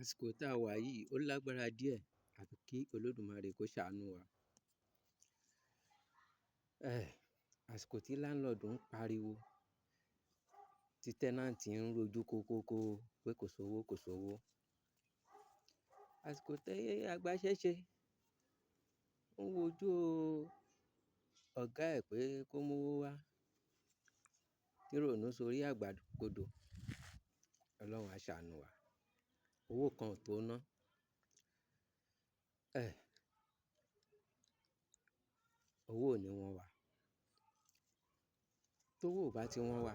Àsìkò tá a wà yìí ó lágbára díẹ̀, àfi kí Olódùmarè kó ṣàánú wa. Eh, àsìkò tí landlord ń pariwo, tí tenant ń rojú kókókó pé kò sówó, kò sówó. Àsìkò tí agbaṣẹ́ṣe ń wojú ọ̀gá ẹ̀ pé kó mú owó wá, tí rònú sórí àgbà kodò. Ọlọ́run á ṣàánú wa. Owó kan ò tó ná. Eh, owó ò ní wọ́n wà. Tówó ò bá ti wọ́n wà,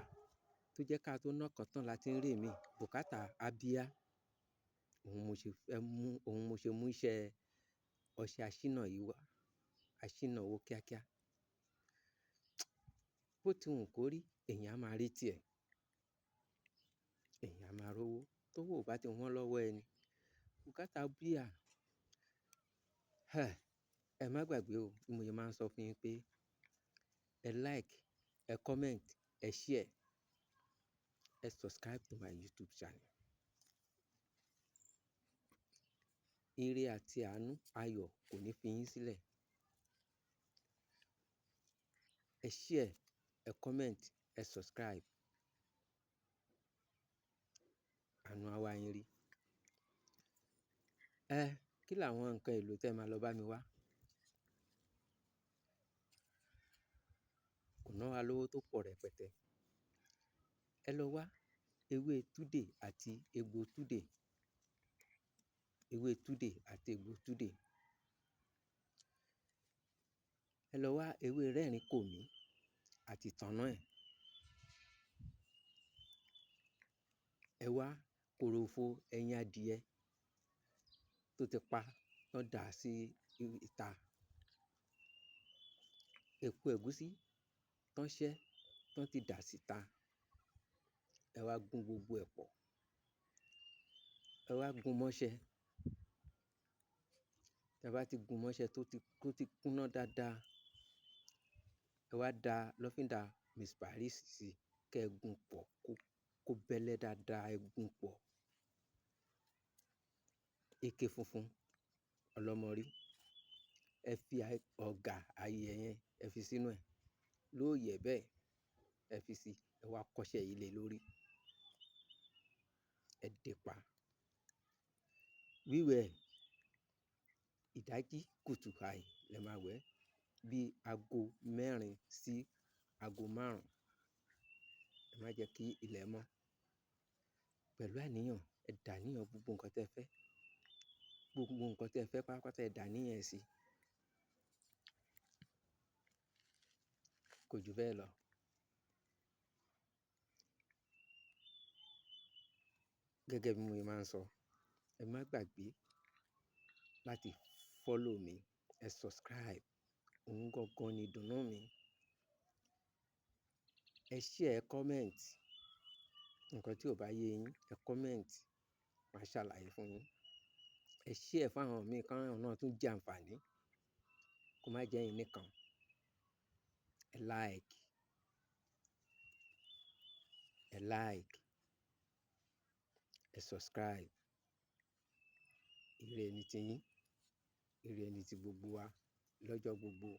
tó jẹ́ ká tó ná kan tán la tí ń rí mi, bùkátà á bíá. Òun mo ṣe fẹ́ mú, òun mo ṣe mú iṣẹ́ ọṣẹ aṣínà yìí wá, aṣínà owó kíákíá. Bó ti wù kó rí, èèyàn á máa rí tí ẹ̀. Èèyàn á máa rówó. Tówó ò bá ti wọ́n lọ́wọ́ ẹni, bùkátà bíà. Eh, ẹ má gbàgbé o, bí mo ṣe máa ń sọ fún yín pé ẹ like, ẹ comment, ẹ share, ẹ subscribe to my YouTube channel. Ire àti àánú, ayọ̀ kò ní fi yín sílẹ̀. Ẹ share, ẹ comment, ẹ subscribe. Àánú á wá yín rí. Ẹ, kí làwọn nǹkan èlò tí ẹ máa lọ bá mi wá? Kò ná wa lówó tó pọ̀ rẹpẹtẹ. Ẹ lọ wá ewé túdè àti egbò túdè. Ewé túdè àti egbò túdè. Ẹ lọ wá ewé rẹ́rìn kòmí àti tànná ẹ̀. Ẹ wá korofo ẹyin adìẹ tó ti pa, tó dà sí ìta. Epo ẹ̀gúsí tó ṣẹ́, tó ti dà síta. Ẹ wá gún gbogbo ẹ̀ pọ̀. Ẹ wá gún mọ́ṣẹ́. Tí ẹ bá ti gún mọ́ṣẹ́ tó ti kúnná dáadáa, ẹ wá da lọ́fíndà Miss Paris sí, kí ẹ gún pọ̀ kó bẹ́lẹ́ dáadáa, ẹ gún pọ̀. Ike funfun ọlọ́mọrí, ẹ fi ọ̀gà ayẹ yẹn, ẹ fi sínú ẹ̀. Lóòyẹ̀ bẹ́ẹ̀, ẹ fi sí, ẹ wá kọ́ṣẹ́ yìí lé lórí. Ẹ dé pa. Wíwẹ̀ ìdájí kùtù àì lẹ máa wẹ̀ bí aago 4 sí aago 5. Ẹ má jẹ́ kí ilẹ̀ mọ́. Pẹ̀lú àníyàn, ẹ dà níyàn gbogbo nǹkan tí ẹ fẹ́. Gbogbo nǹkan tí ẹ fẹ́ pátápátá ẹ dà níyàn ẹ sí. Kò ju bẹ́ẹ̀ lọ. Gẹ́gẹ́ bí mo ṣe máa ń sọ, ẹ má gbàgbé láti follow mi, ẹ subscribe. Òun gangan ni ìdùnnú mi. Ẹ share, ẹ comment. Nǹkan tí ò bá yé yín, ẹ comment, màá ṣàlàyé fún yín. Ẹ share fún àwọn mìíràn kí wọ́n náà tún jẹ àǹfààní. Kó má jẹ́ ẹ̀yin nìkan. Ẹ like. Ẹ like. Ẹ subscribe. Ire ni ti yín. Ire ni ti gbogbo wa lọ́jọ́ gbogbo.